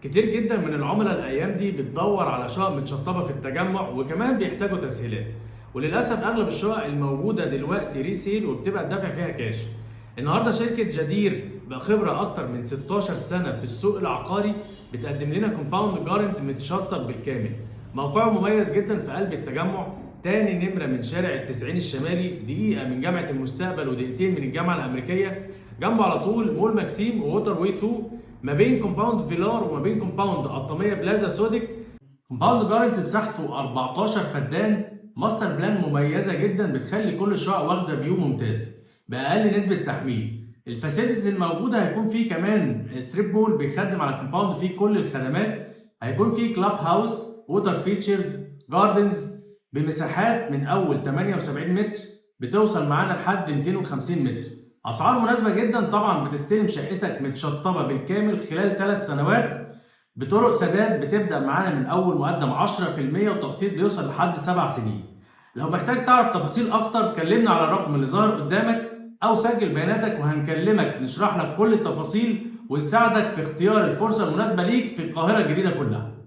كتير جدا من العملاء الايام دي بتدور على شقق متشطبه في التجمع، وكمان بيحتاجوا تسهيلات. وللاسف اغلب الشقق الموجودة دلوقتي resale وبتبقى الدفع فيها كاش. النهارده شركة جدير بخبره اكتر من 16 سنة في السوق العقاري بتقدم لنا كومباوند جارنت متشطب بالكامل. موقعه مميز جدا في قلب التجمع، تاني نمره من شارع التسعين الشمالي، دقيقة من جامعه المستقبل ودقيقتين من الجامعة الامريكيه. جنبه على طول مول ماكسيم و Waterway 2، ما بين كومباوند فيلار وما بين كومباوند قطامية بلازا سوديك. كومباوند جارنت مساحته 14 فدان، master plan مميزة جدا بتخلي كل الشقق واخده view ممتاز باقل نسبه تحميل. ال facilities الموجودة هيكون فيه كمان strip mall بيخدم على الكومباوند، فيه كل الخدمات. هيكون فيه club house، water features، gardens، بمساحات من اول 78 متر بتوصل معانا لحد 250 متر. اسعار مناسبة جدا طبعا. بتستلم شقتك متشطبه بالكامل خلال 3 سنوات، بطرق سداد بتبدا معانا من اول مقدم 10% وتقسيط بيوصل لحد 7 سنين. لو محتاج تعرف تفاصيل اكتر كلمنا على الرقم اللي ظاهر قدامك او سجل بياناتك وهنكلمك نشرح لك كل التفاصيل ونساعدك في اختيار الفرصة المناسبة ليك في القاهرة الجديدة كلها.